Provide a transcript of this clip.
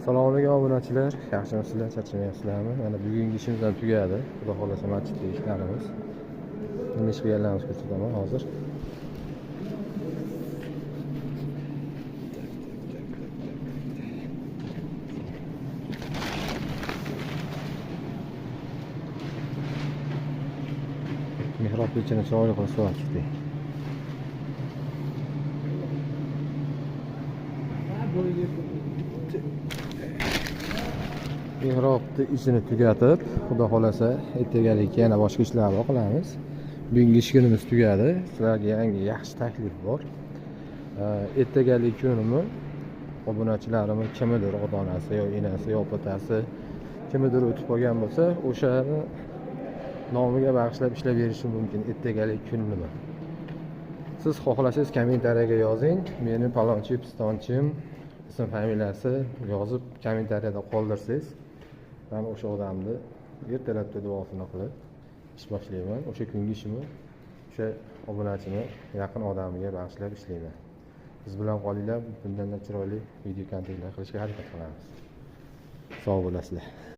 Assalomu alaykum obunachilar, yaxshimisizlar, charchamayapsizlarmi? Mana bugungi ishimiz ham tugadi. Xudo xohlasa masjidda ishlarimiz. Nima ish qilganlarimizni ko'rsataman hozir. Mihrab ichini chiroyli qilib suvab chiqdik. Mihrobni ishini tugatib, xudo xohlasa ertaga yana boshqa ishlarni qilamiz. Bugungi ish kunimiz tugadi. Sizlarga yangi yaxshi taklif bor. Ertagalik kunimni obunachilarimni kimidir ota-onasi yo enasi yo otasi kimidir o'tib qolgan bo'lsa, o'shani nomiga bag'ishlab ishlab berishim mumkin ertagalik kunimni. Siz xohlasangiz kommentariyaga yozing, meni palonchi, pistonchim ism familiyasi yozib kommentariyada qoldirsangiz, men o'sha odamni ertalabda duosini qilib ish boshlayman. O'sha kungi ishimni o'sha obunachini yaqin odamiga bag'ishlab ishlayman. Biz bilan qolinglar, bundan chiroyli video kontentlar qilishga harakat qilamiz. Sog' bo'lasizlar.